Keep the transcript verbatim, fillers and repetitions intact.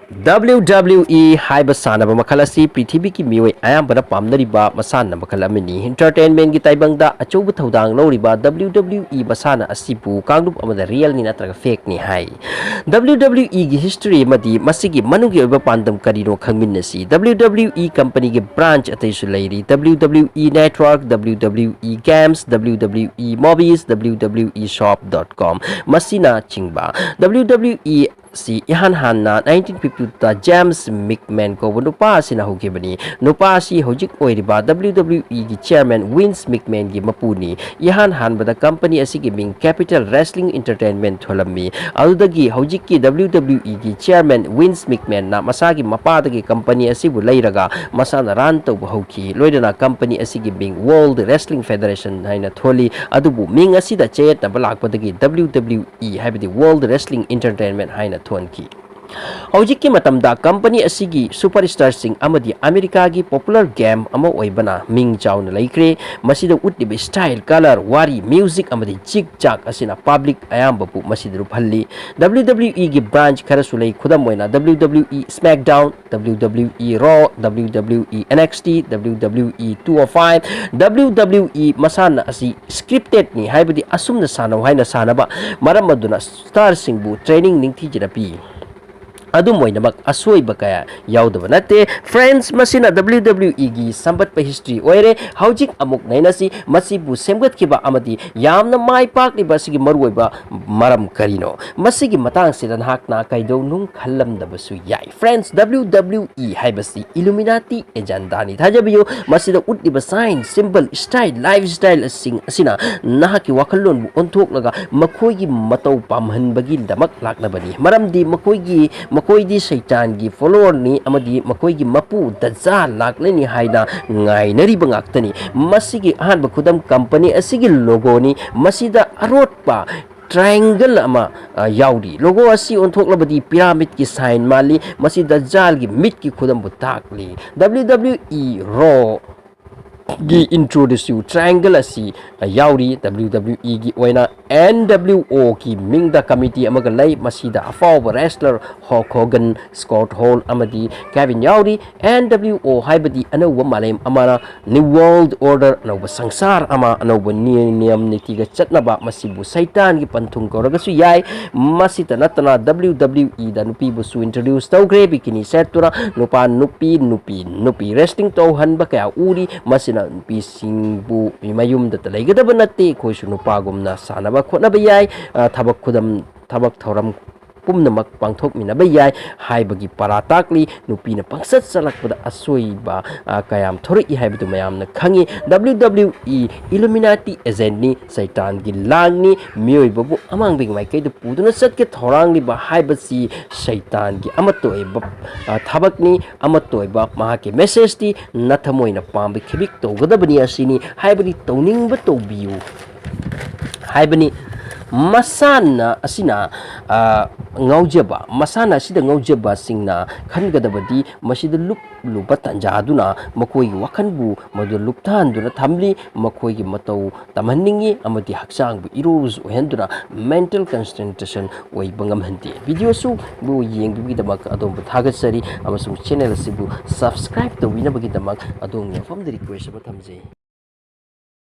W W E ꯍꯥꯏꯕ ꯁꯥꯟꯅꯕ ꯃꯈꯜ ꯑꯁꯤ ꯄ꯭ꯔꯤꯊꯤꯕꯤꯒꯤ ꯃꯤꯑꯣꯏ ꯑꯌꯥꯝꯕꯅ ꯄꯥꯝꯅꯔꯤꯕ ꯃꯁꯥꯟꯅ ꯃꯈꯜ ꯑꯃꯅꯤ꯫ Entertainment ꯀꯤ ꯇꯥꯏꯕꯪꯗ ꯑꯆꯧꯕ ꯊꯧꯗꯥꯡ ꯂꯧꯔꯤꯕ W W E ꯃꯁꯥꯟꯅ ꯑꯁꯤꯕꯨ ꯀꯥꯡꯂꯨꯞ ꯑꯃꯗ realꯅꯤ ꯅꯠꯇ꯭ꯔꯒ fakeꯅꯤ ꯍꯥꯏ꯫ W W E ꯒꯤ history ꯑꯃꯗꯤ ꯃꯁꯤꯒꯤ ꯃꯅꯨꯡꯒꯤ ꯑꯣꯏꯕ ꯄꯥꯟꯗꯝ ꯀꯔꯤꯅꯣ ꯈꯪꯃꯤꯟꯅꯁꯤ꯫ W W E company ꯒꯤ branch ꯑꯇꯩꯁꯨ ꯂꯩꯔꯤ, W W E Network, W W E Games, W W E Movies, W W E Shop dot com ꯃꯁꯤꯅꯆꯤꯡꯕ꯫ W W E ꯁꯤ ꯏꯍꯥꯟ ꯍꯥꯟꯅ nineteen fifty two ꯗ James McMahon ꯀꯧꯕ ꯅꯨꯄꯥ ꯑꯁꯤꯅ ꯍꯧꯈꯤꯕꯅꯤ꯫ ꯅꯨꯄꯥ ꯑꯁꯤ ꯍꯧꯖꯤꯛ ꯑꯣꯏꯔꯤꯕ W W E ꯒꯤ chairman Vince McMahon ꯒꯤ ꯃꯄꯨꯅꯤ꯫ ꯏꯍꯥꯟ ꯍꯥꯟꯕꯗ company ꯑꯁꯤꯒꯤ ꯃꯤꯡ Capital Wrestling Entertainment ꯊꯣꯜꯂꯝꯃꯤ꯫ ꯑꯗꯨꯗꯒꯤ ꯍꯧꯖꯤꯛꯀꯤ W W E ꯒꯤ chairman Vince McMahon ꯅ ꯃꯁꯥꯒꯤ ꯃꯄꯥꯗꯒꯤ company ꯑꯁꯤꯕꯨ ꯂꯩꯔꯒ ꯃꯁꯥꯅ run ꯇꯧꯕ ꯍꯧꯈꯤ꯫ ꯂꯣꯏꯅꯅ company ꯑꯁꯤꯒꯤ ꯃꯤꯡ World Wrestling Federation ꯍꯥꯏꯅ ꯊꯣꯜꯂꯤ꯫ ꯑꯗꯨꯕꯨ ꯃꯤꯡ ꯑꯁꯤꯗ ꯆꯌꯦꯠꯅꯕ ꯂꯥꯛꯄꯗꯒꯤ W W E ꯍꯥꯏꯕꯗꯤ World Wrestling Entertainment ꯍꯥꯏꯅ ꯊꯣꯟꯈꯤ꯫ ꯍꯧꯖꯤꯛꯀꯤ ꯃꯇꯝꯗ company ꯑꯁꯤꯒꯤ superstar ꯁꯤꯡ ꯑꯃꯗꯤ ꯑꯃꯦꯔꯤꯀꯥꯒꯤ popular game ꯑꯃ ꯑꯣꯏꯕꯅ ꯃꯤꯡ ꯆꯥꯎꯅ ꯂꯩꯈ꯭ꯔꯦ꯫ ꯃꯁꯤꯗ ꯎꯠꯂꯤꯕ style, color, ꯋꯥꯔꯤ, music ꯑꯃꯗꯤ ꯖꯤꯛ ꯖꯥꯛ ꯑꯁꯤꯅ public ꯑꯌꯥꯝꯕꯕꯨ ꯃꯁꯤꯗ ꯂꯨꯞꯍꯜꯂꯤ꯫ W W E ꯒꯤ branch ꯈꯔꯁꯨ ꯂꯩ, ꯈꯨꯗꯝ ꯑꯣꯏꯅ W W E SmackDown, W W E Raw, W W E NXT, W W E two oh five꯫ W W E ꯃꯁꯥꯟꯅ ꯑꯁꯤ scripted ꯅꯤ, ꯍꯥꯏꯕꯗꯤ ꯑꯁꯨꯝꯅ ꯁꯥꯟꯅꯧ ꯍꯥꯏꯅ ꯁꯥꯟꯅꯕ, ꯃꯔꯝ ꯑꯗꯨꯅ star ꯁꯤꯡꯕꯨ training ꯅꯤꯡꯊꯤꯖꯅ ꯄꯤ꯫ ꯑꯗꯨꯝ ꯑꯣꯏꯅꯃꯛ, ꯑꯁꯣꯏꯕ ꯀꯌꯥ ꯌꯥꯎꯗꯕ ꯅꯠꯇꯦ꯫ Friends, ꯃꯁꯤꯅ W W E ꯒꯤ ꯁꯝꯕꯠꯄ history ꯑꯣꯏꯔꯦ꯫ ꯍꯧꯖꯤꯛ ꯑꯃꯨꯛ ꯅꯩꯅꯁꯤ, ꯃꯁꯤꯕꯨ ꯁꯦꯝꯒꯠꯈꯤꯕ ꯑꯃꯗꯤ ꯌꯥꯝꯅ ꯃꯥꯏ ꯄꯥꯛꯂꯤꯕ ꯑꯁꯤꯒꯤ ꯃꯔꯨꯑꯣꯏꯕ ꯃꯔꯝ ꯀꯔꯤꯅꯣ? ꯃꯁꯤꯒꯤ ꯃꯇꯥꯡꯁꯤꯗ ꯅꯍꯥꯛꯅ ꯀꯩꯗꯧꯅꯨꯡ ꯈꯜꯂꯝꯗꯕꯁꯨ ꯌꯥꯏ꯫ Friends, W W E ꯍꯥꯏꯕꯁꯤ Illuminati agenda ꯅꯤ꯫ ꯊꯥꯖꯕꯤꯌꯨ, ꯃꯁꯤꯗ ꯎꯠꯂꯤꯕ sign, symbol, style, lifestyle ꯁꯤꯡ ꯑꯁꯤꯅ ꯅꯍꯥꯛꯀꯤ ꯋꯥꯈꯜꯂꯣꯟꯕꯨ ꯑꯣꯟꯊꯣꯛꯂꯒ ꯃꯈꯣꯏꯒꯤ ꯃꯇꯧ ꯄꯥꯝꯍꯟꯕꯒꯤꯗꯃꯛ ꯂꯥꯛꯅꯕꯅꯤ꯫ ꯃꯔꯝꯗꯤ ꯃꯈꯣꯏꯒꯤ, ꯃꯈꯣꯏꯗꯤ ꯁꯩꯇꯥꯟꯒꯤ follower ꯅꯤ ꯑꯃꯗꯤ ꯃꯈꯣꯏꯒꯤ ꯃꯄꯨ ꯗꯖꯥꯜ ꯂꯥꯛꯂꯅꯤ ꯍꯥꯏꯅ ꯉꯥꯏꯅꯔꯤꯕ ꯉꯥꯛꯇꯅꯤ꯫ ꯃꯁꯤꯒꯤ ꯑꯍꯥꯟꯕ ꯈꯨꯗꯝ company ꯑꯁꯤꯒꯤ logo ꯅꯤ꯫ ꯃꯁꯤꯗ ꯑꯔꯣꯠꯄ triangle ꯑꯃ, ꯑ, ꯌꯥꯎꯔꯤ꯫ Logo ꯑꯁꯤ ꯑꯣꯟꯊꯣꯛꯂꯕꯗꯤ pyramid ꯀꯤ sign ꯃꯥꯜꯂꯤ꯫ ꯃꯁꯤ ꯗꯖꯥꯜꯒꯤ ꯃꯤꯠꯀꯤ ꯈꯨꯗꯝꯕꯨ ꯇꯥꯛꯂꯤ꯫ W W E Raw ꯒꯤ ꯏꯟꯇ꯭ꯔꯣꯗꯁꯨ ꯇ꯭ꯔꯥꯏꯌꯦꯡꯒꯜ ꯑꯁꯤ ꯌꯥꯎꯔꯤ꯫ ꯗꯕ꯭ꯂꯤꯎ ꯗꯕ꯭ꯂꯤꯎ ꯏꯒꯤ ꯑꯣꯏꯅ ꯑꯦꯟ ꯗꯕ꯭ꯂꯤꯎ ꯑꯣꯒꯤ ꯃꯤꯡꯗ ꯀꯃꯤꯇꯤ ꯑꯃꯒ ꯂꯩ꯫ ꯃꯁꯤꯗ ꯑꯐꯥꯎꯕ ꯔꯦꯁꯂꯔ ꯍꯣꯜꯛ ꯍꯣꯒꯟ, ꯁ꯭ꯀꯣꯠ ꯍꯣꯜ ꯑꯃꯗꯤ ꯀꯦꯚꯤꯟ ꯌꯥꯎꯔꯤ꯫ ꯑꯦꯟ ꯗꯕ꯭ꯂꯤꯎ ꯑꯣ ꯍꯥꯏꯕꯗꯤ ꯑꯅꯧꯕ ꯃꯥꯂꯦꯝ ꯑꯃꯅ, ꯅ꯭ꯌꯨ ꯋꯥꯔꯜꯗ ꯑꯣꯔꯗꯔ, ꯑꯅꯧꯕ ꯁꯪꯁꯥꯔ ꯑꯃ, ꯑꯅꯧꯕ ꯅꯤ-, ꯅꯤꯌꯝ ꯅꯤꯇꯤꯒ ꯆꯠꯅꯕ, ꯃꯁꯤꯕꯨ ꯁꯩꯇꯥꯟꯒꯤ ꯄꯟꯊꯨꯡ ꯀꯧꯔꯒꯁꯨ ꯌꯥꯏ꯫ ꯃꯁꯤꯇ ꯅꯠꯇꯅ ꯗꯕ꯭ꯂꯤꯎ ꯗꯕ꯭ꯂꯤꯎ ꯏꯗ ꯅꯨꯄꯤꯕꯨꯁꯨ ꯏꯟꯇ꯭ꯔꯣꯗ꯭ꯌꯨꯁ ꯇꯧꯈ꯭ꯔꯦ꯫ ꯕꯤꯀꯤꯅꯤ ꯁꯦꯠꯇꯨꯅ ꯅꯨꯄꯥ ꯅꯨꯄꯤ, ꯅꯨꯄꯤ ꯅꯨꯄꯤ ꯔꯦꯁꯂꯤꯡ ꯇꯧꯍꯟꯕ ꯀꯌꯥ ꯎꯔꯤ꯫ ꯃꯁꯤꯅ ꯅꯨꯄꯤꯁꯤꯡꯕꯨ ꯃꯌꯨꯝꯗꯇ ꯂꯩꯒꯗꯕ ꯅꯠꯇꯦ, ꯑꯩꯈꯣꯏꯁꯨ ꯅꯨꯄꯥꯒꯨꯝꯅ ꯁꯥꯟꯅꯕ ꯈꯣꯠꯅꯕ ꯌꯥꯏ, ꯑ, ꯊꯕꯛ ꯈꯨꯗꯝ, ꯊꯕꯛ ꯊꯧꯔꯝ ꯄꯨꯝꯅꯃꯛ ꯄꯥꯡꯊꯣꯛꯃꯤꯟꯅꯕ ꯌꯥꯏ ꯍꯥꯏꯕꯒꯤ ꯄꯔꯥ ꯇꯥꯛꯂꯤ꯫ ꯅꯨꯄꯤꯅ ꯄꯪꯆꯠ ꯆꯠꯂꯛꯄꯗ ꯑꯁꯣꯏꯕ, ꯑ, ꯀꯌꯥꯝ ꯊꯣꯔꯛꯏ ꯍꯥꯏꯕꯗꯨ ꯃꯌꯥꯝꯅ ꯈꯪꯉꯤ꯫ ꯗꯕ꯭ꯂꯤꯎ ꯗꯕ꯭ꯂꯤꯎ ꯏ ꯏꯂꯨꯃꯤꯅꯥꯇꯤ ꯑꯦꯖꯦꯟꯠꯅꯤ, ꯁꯩꯇꯥꯟꯒꯤ ꯂꯥꯡꯅꯤ, ꯃꯤꯑꯣꯏꯕꯕꯨ ꯑꯃꯥꯡꯕꯒꯤ ꯃꯥꯏꯀꯩꯗ ꯄꯨꯗꯨꯅ ꯆꯠꯀꯦ ꯊꯧꯔꯥꯡꯂꯤꯕ ꯍꯥꯏꯕꯁꯤ ꯁꯩꯇꯥꯟꯒꯤ ꯑꯃꯠꯇ ꯑꯣꯏꯕ, ꯑ, ꯊꯕꯛꯅꯤ꯫ ꯑꯃꯠꯇ ꯑꯣꯏꯕ ꯃꯍꯥꯛꯀꯤ ꯃꯦꯁꯦꯖꯇꯤ ꯅꯊꯃꯣꯏꯅ ꯄꯥꯝꯕ ꯈꯤꯕꯤꯛ ꯇꯧꯒꯗꯕꯅꯤ ꯑꯁꯤꯅꯤ ꯍꯥꯏꯕꯅꯤ, ꯇꯧꯅꯤꯡꯕ ꯇꯧꯕꯤꯌꯨ ꯍꯥꯏꯕꯅꯤ꯫ ꯃꯁꯥꯟꯅ ꯑꯁꯤꯅ, ꯑ, ꯉꯥꯎꯖꯕ, ꯃꯁꯥꯟꯅ ꯑꯁꯤꯗ ꯉꯥꯎꯖꯕꯁꯤꯡꯅ ꯈꯟꯒꯗꯕꯗꯤ ꯃꯁꯤꯗ ꯂꯨꯞꯂꯨꯕ ꯇꯟꯖꯥꯗꯨꯅ ꯃꯈꯣꯏꯒꯤ ꯋꯥꯈꯜꯕꯨ ꯃꯗꯨ ꯂꯨꯞꯊꯍꯟꯗꯨꯅ ꯊꯝꯂꯤ, ꯃꯈꯣꯏꯒꯤ ꯃꯇꯧ ꯇꯝꯍꯟꯅꯤꯡꯏ ꯑꯃꯗꯤ ꯍꯛꯆꯥꯡꯕꯨ ꯏꯔꯨ ꯔꯨꯁꯨ ꯑꯣꯏꯍꯟꯗꯨꯅ ꯃꯦꯟꯇꯦꯜ ꯀꯟꯁꯦꯟꯇ꯭ꯔꯦꯁꯟ ꯑꯣꯏꯕ ꯉꯝꯍꯟꯗꯦ꯫ ꯚꯤꯗꯤꯑꯣꯁꯨ ꯌꯦꯡꯕꯤꯕꯒꯤꯗꯃꯛ ꯑꯗꯣꯝꯕꯨ ꯊꯥꯒꯠꯆꯔꯤ ꯑꯃꯁꯨꯡ ꯆꯦꯅꯦꯜ ꯑꯁꯤꯕꯨ ꯁꯕꯁꯀ꯭ꯔꯥꯏꯕ ꯇꯧꯕꯤꯅꯕꯒꯤꯗꯃꯛ ꯑꯗꯣꯝꯒꯤ ꯃꯐꯝꯗ ꯔꯤꯀ꯭ꯋꯦꯁ ꯑꯃ ꯊꯝꯖꯩ꯫